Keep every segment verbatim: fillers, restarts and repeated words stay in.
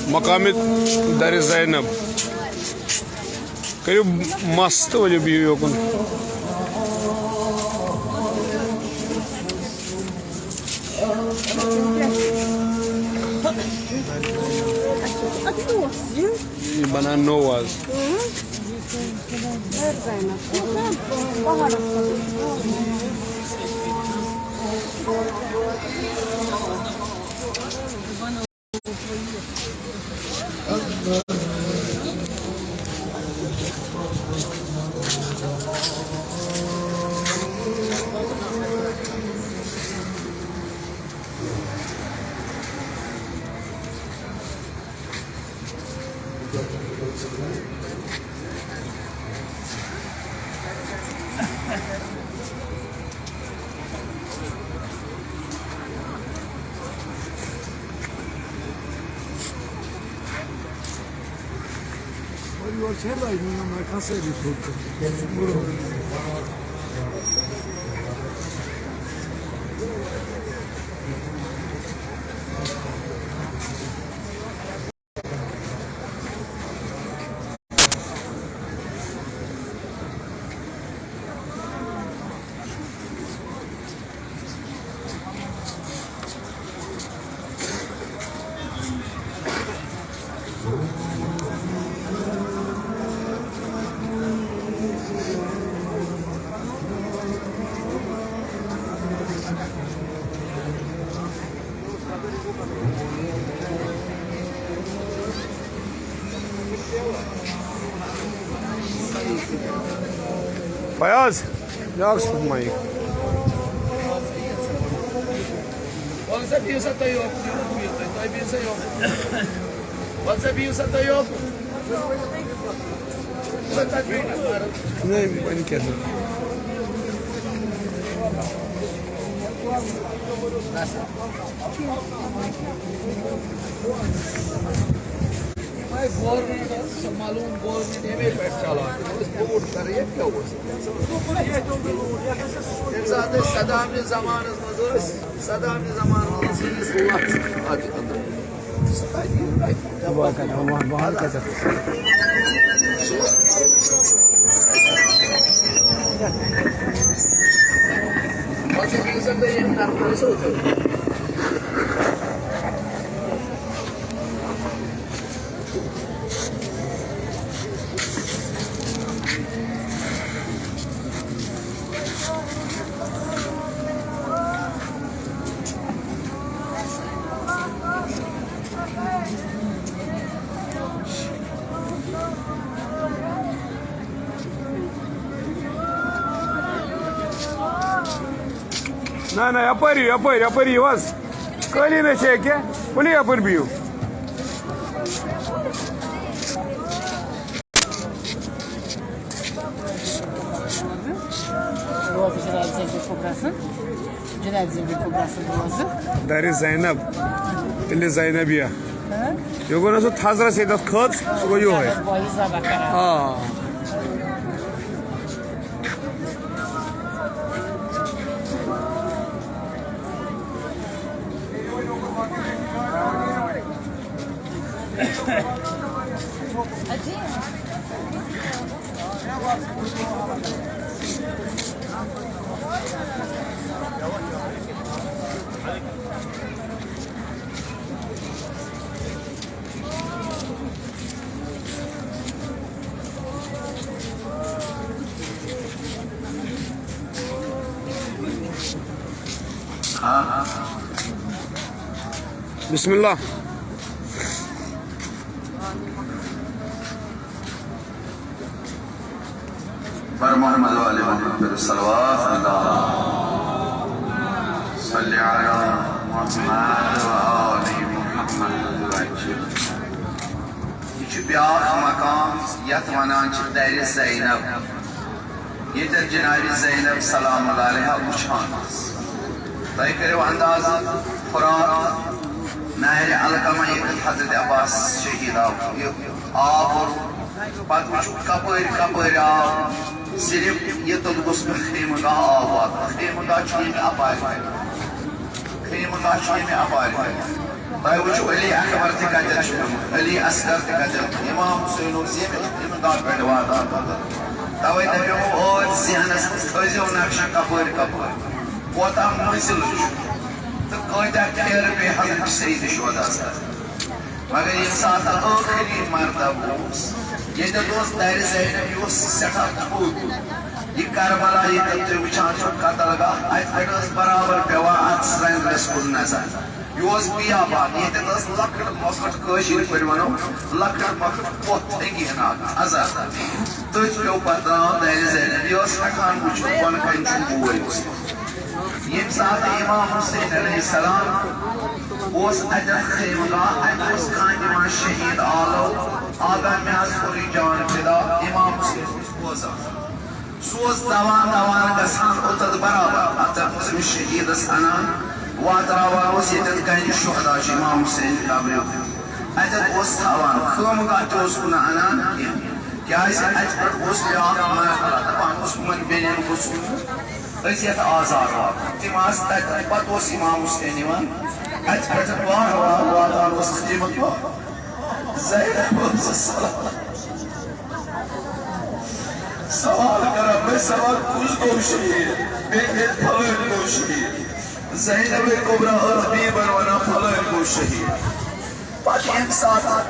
مقامِ درِ زینب۔ کٔرِو مَس تہٕ ؤلِو بِہِو یوکُن۔ یہِ بَنان نوٚو آز۔ فیاض، بیٛاکھ چھُ مایِک۔ وَلہٕ سا بِہِو سا تُہۍ یوکُن، یوکُن بِہِو تُہۍ، تُہۍ بِہِو سا یوکُن۔ وَلہٕ سا بِہِو سا تُہۍ یوکُن۔ نہ، وۄنۍ کیٛاہ سا۔ یِمے گورنمنٹ ٲس، سۄ ملوٗم گورنمنٹ ییٚمے پٮ۪ٹھ چلان۔ تِم ٲسۍ لوٗٹھ کران، ییٚتہِ کیٛاہ اوس؟ تَمہِ ساتہٕ ٲسۍ صدام نِس زمانس منٛز ٲسۍ، صدام نِس زمانس منٛز ٲسۍ أسۍ لَژھ اَتھ اَندر۔ سُہ کَتہِ یِیہِ؟ وۄنۍ کَتہِ، وۄنۍ، وۄنۍ کَتہِ؟ نہ، نہ، یپٲرۍ یِیِو، یپٲرۍ، یپٲرۍ یِیِو حظ۔ قٲلیٖن ہے چھِ ییٚکیٛاہ، ؤلِو یپٲرۍ بِہِو۔ روزٕ جناب زینب کُبرا سُنٛد، جناب زینب کُبرا سُنٛد روزٕ۔ درِ زینب، تیٚلہِ زینبیہ۔ ہاں؟ یہِ گوٚو نہ سُہ تھزرس ییٚتٮ۪تھ کھٔژ، سُہ گوٚو یِہوٚے۔ بویہِ ذبح کران۔ آ۔ بسم اللہ۔ بر محمد و آل محمد صلوات، اللہم صل علی محمد و آل محمد۔ یہِ چھُ بیٛاکھ مقام، یَتھ وَنان چھِ درِ زینب۔ ییٚتٮ۪تھ جناب زینب سلام اللہ علیہا وٕچھان ٲس۔ تۄہہِ کٔرِو اندازٕ، فرات، نہرِ علقمہ، ییٚتٮ۪تھ حضرت عباس شہید آو، یہِ آب اوٚن۔ پتہٕ وٕچھِو کپٲرۍ کپٲرۍ آو، صرف ییٚتٮ۪تھ گوٚژھ مےٚ خیمہٕ گاہ آب واتُن۔ خیمہٕ گاہ چھُ ییٚتہِ اپارِ۔ خیمہٕ چھُ ییٚمہِ اَپارِ۔ تۄہہِ وٕچھِو علی اکبر تہِ کَتٮ۪تھ چھُ پیوٚمُت، علی اصغر تہِ کَتٮ۪تھ چھُ، امام حسین اوس ییٚمہِ امداد پٮ۪ٹھ واتان۔ تَوَے دَپیومو، أتھۍ ذہنَس منٛز تھٲیزیو نقشہٕ کَپٲرۍ کَپٲرۍ کوتاہ مٔنزِل چھُ تہٕ کۭتیٛاہ پھیرٕ پیٚیہِ حضرت سید شہدا سَر۔ مگر ییٚمہِ ساتہٕ ٲخری مرتبہٕ اوس، ییٚتٮ۪تھ اوس دَرِ زینب، یہِ اوس سٮ۪ٹھاہ تھوٚد۔ یہِ کربلا ییٚتٮ۪تھ تُہۍ وٕچھان چھِو قتل گاہ، اَتہِ پٮ۪ٹھ ٲس برابر پٮ۪وان اَتھ سرٛنٛدرَس کُن نظر۔ یہِ اوس بیابان، ییٚتٮ۪تھ ٲس لۄکٕٹ مۄکٕٹ، کٲشِر پٲٹھۍ وَنو، لۄکٕٹ مۄکٕٹ پۄتھ ہیٚکہِ ہن اَکھ تھزر۔ تٔتھۍ پیوٚو پَتہٕ ناو دَرِ زینب۔ یہِ ٲس ہٮ۪کان وٕچھِتھ بۄنہٕ کَنہِ چھُ بوے اوس۔ ییٚمہِ ساتہٕ امام حسین علیہ السلام اوس اَتٮ۪تھ خیمہٕ گاہ، اَتہِ اوس کانٛہہ دِوان شہیٖد آلو، آغا مےٚ حظ کوٚرُے جان فدا، امام حسین اوس بوزان۔ سُہ اوس دوان دوان گژھان اوٚتَتھ برابر، اَتٮ۪تھ اوس أمِس شہیٖدَس اَنان، واتراوان اوس ییٚتٮ۪تھ گَرِ شہدا چھِ امام حسین قبرِ۔ اَتٮ۪تھ اوس تھاوان، خٲمہٕ گاہ تہِ اوس کُنہٕ اَنان کینٛہہ، کیٛازِ اَتہِ پٮ۪ٹھ اوس بیٛاکھ مرحلہ، دَپان اوس یِمَن بیٚنٮ۪ن گوٚژھ نہٕ اذیت آزار واتُن۔ تِم آسہٕ تَتہِ، پَتہٕ اوس امام حسین یِوان، اَتہِ پٮ۪ٹھ وارٕ وارٕ واتان اوس خدمت۔ زینب ٲس سوال، سوال کران، بے سوال کُس گوٚو شہیٖد؟ بیٚیہِ گٔے فلٲنۍ گوٚو شہیٖد۔ زینب کبریٰ ٲس بیبن وَنان، فلٲنۍ گوٚو شہیٖد۔ پَتہٕ ییٚمہِ ساتہٕ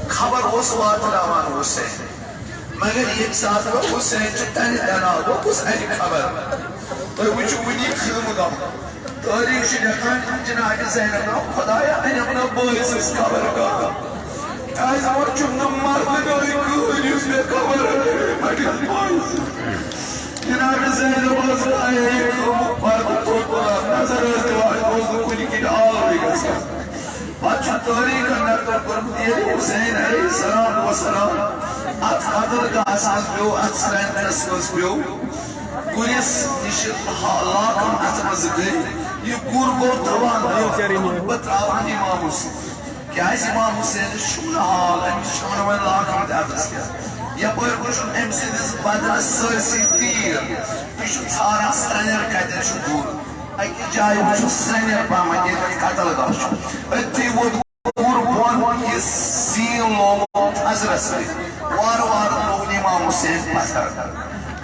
خبر اوس واتناوان حسین، مگر ییٚمہِ ساتہٕ وۄنۍ حسین چھُ تَنہِ تَناو، وۄنۍ کُس اَنہِ خبر؟ تُہۍ وٕچھِو وٕنی خٲمہٕ گاہ۔ تٲریٖخ چھُ لیکھان، جناب زینب دوٚپ، خدایا، أنِم نہٕ بٲے سٕنٛز خبر کانٛہہ۔ کیٛازِ وۄنۍ چھُم نہٕ مرنہٕ گٲڑۍ کٕہٕنۍ یُس مےٚ خبر اَنہِ پنٛنِس بٲے سٕنٛز۔ جناب زینب ٲس آیے خٲمُک پردٕ تھوٚد تُلان، نظر ٲس دِوان، اَتہِ اوس نہٕ کُنہِ کِنۍ آلوٕے گژھان۔ پتہٕ چھُ تٲریٖخن نقل کوٚرمُت، ییٚلہِ حسین علیہ السلام وسلام اتھ قتل گاہس منٛز پیوٚو، اتھ سرنگس منٛز پیوٚو، گُرِس نِش ہا-، لاکم اتھٕ منٛز گٔے، یہِ گُر گوٚو ترٛاوان، بہٕ ترٛاوان امام حسین۔ کیٛازِ امام حسینس چھُم نہٕ حال، أمِس چھَم نہٕ وۄنۍ لاکم تہِ اتھس کیٛاہ۔ یپٲرۍ وٕچھُن أمۍ سٕنٛدِس بدنس سٲرسٕے تیٖر، یہِ چھُ ژھاران سرنیر کتٮ۪ن چھُ گُر۔ أکِس جایہِ وٕچھُن سرینٛگر پہمتھ، ییٚتٮ۪تھ قتل گاہ چھُ۔ أتھی ووت گُر بۄن، یہِ زیٖن لوگ تھزرس سۭتۍ۔ وارٕ وارٕ لوگ امام حسین پتھر۔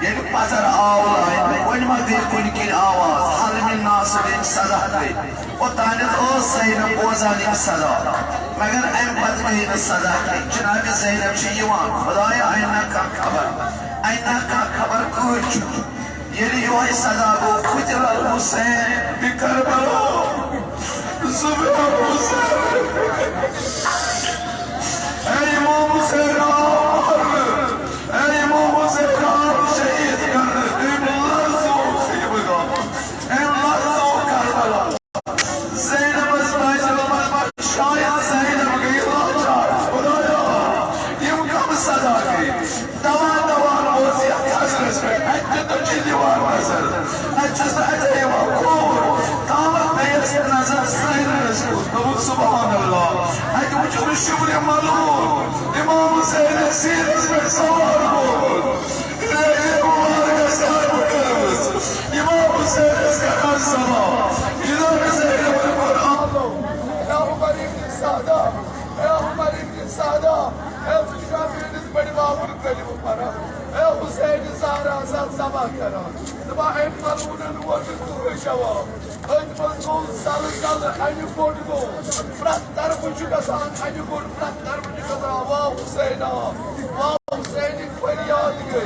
ییٚلہِ پتھر آو لایہِ، وۄنۍ ما گٔے کُنہِ کِنۍ آواز؟ حلمِ ناصر ییٚمہِ صدا گٔے۔ اوٚتانٮ۪تھ ٲس زینب بوزان یِم صدا، مگر امہِ پتہٕ گٔے نہٕ صدا کینٛہہ۔ جناب زینب چھِ یِوان، خدایا، انہِ نا کانٛہہ خبر، انہِ نا کانٛہہ خبر کۭتۍ چھُ؟ ییٚلہِ یِہوٚے صدا گوٚو، قتل الحسین بکربلا، ذبح الحسین۔ اے امام حسین آو مارنہٕ، اے امام حسین آو شہید کرنہٕ، أمۍ لرزوو خیمہٕ گاہ، أمۍ لرزوو کربلا۔ زینبس باسیو، شاید زینب گٔیہِ لاچار۔ خدایا، یِم کم صدا گٔے؟ دوان دوان ووت یتھ تھزرس پٮ۪ٹھ۔ اتہِ تہِ تُجہِ دیوار نظر۔ اتہِ چھُس نہٕ اتہِ یِوان کھووُر۔ تامتھ پیٚیس نظر سرنیرس کُن۔ دوٚپُن، سبحان اللہ۔ اتہِ وُچھُن شُبرِ ملعون امام حسین سیٖنس پٮ۪ٹھ سوار گوٚمُت۔ یہِ مبارکس آیہِ پھٔٹرمٕژ۔ امام حسینس کران سلام۔ جناب زینبن کوٚر آلو۔ یا عمر ابن سعدہ، یا عمر ابن سعدہ، اے، ژٕ چھُکھا میٲنِس بٔڈِ بابُن کلمہٕ پران؟ اے، حسین زہرا سا ذبح کران۔ دپان، أمۍ ملعوٗنن ووت نہٕ کٕہٕنۍ جواب۔ أتھۍ منٛز گوٚو زلزلہٕ، انہِ گوٚٹ گوٚو۔ پرٛٮ۪تھ طرفہٕ چھُ گژھان انہِ گوٚٹ، پرٛٮ۪تھ طرفہٕ چھُ گژھان، واہ حسینا، واہ حسینٕکۍ فریاد گٔے۔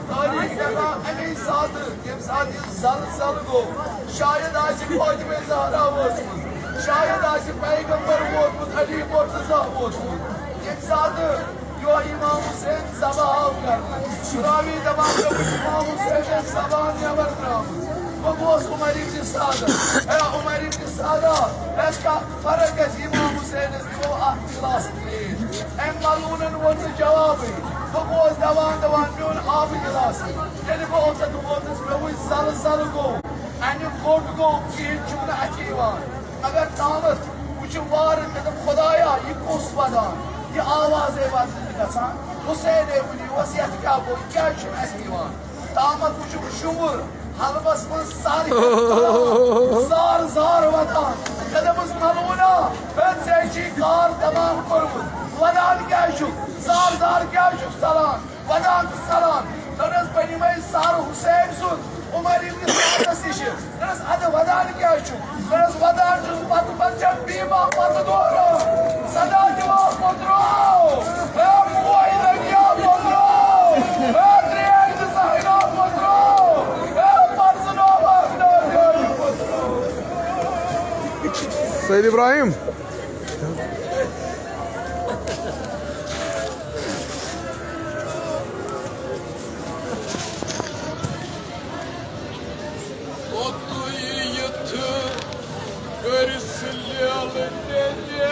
تٲریٖخ لیکھان اَمے ساتہٕ، ییٚمہِ ساتہٕ یہِ زلزلہٕ گوٚو، شاید آسہِ فاطمہ زہرا وٲژمٕژ، شاید آسہِ پیغمبر ووتمُت، علی مرتضیٰ ووتمُت۔ ییٚمہِ ساتہٕ یور امام حسین ذبح آو کرنہٕ، راوی دپان، مےٚ وُچھ امام حسین ذبح نٮ۪بر درٛامُت۔ بہٕ گوس عمر ابن سعدس، اے عمر ابن سعدا، اے کتھ فرق گژھِ امام حسینس دِمو اکھ گلاس ترٛیش۔ أمۍ ملعوٗنن ووٚن نہٕ جوابٕے۔ بہٕ گوس دوان دوان، میون آبہٕ گلاس۔ ییٚلہِ بہٕ اوٚتَتھ ووتُس، مےٚ وُچھ زلہٕ زلہٕ گوٚو، اَنہِ گوٚٹ گوٚو، کِہیٖنۍ چھُم نہٕ اَتھِ یِوان۔ مگر تامَتھ وٕچھِ وارٕ، مےٚ دوٚپ، خۄدایا، یہِ کُس وَدان؟ یہِ آوازے بدل نہٕ گژھان۔ حُسینے وٕنی اوس، یَتھ کیٛاہ گوٚو؟ یہِ کیٛازِ چھُنہٕ اَتھِ یِوان؟ تامَتھ وٕچھُم شُوُر، حلبس منٛز سر ہیٚتھ ژلان، زار زار وَدان۔ زار تمام کوٚرمُت۔ ودان کیٛازِ چھُکھ؟ زار زار کیٛازِ چھُکھ ژلان؟ ودان تہٕ ژلان۔ نہ حظ بنیمَے سر حسین سُنٛد عمر ابن سعدس نِش۔ نہ حظ ادٕ ودان کیٛازِ چھُکھ؟ نہ حظ ودان چھُس پتہٕ پتہٕ چھَم بیٖما پتہٕ دوران۔ صدا دِوان پوٚتراو۔ اے موے دنیا پوٚتراو۔ اے ترٛیش تہٕ زہرا پوٚتراو۔ اے پرزٕناو اکھ نادیٲنۍ پوٚتراو۔ سید ابراہیم۔ اوٚتُے یِتھ کٔرِس لیلہٕ تیٚلہِ۔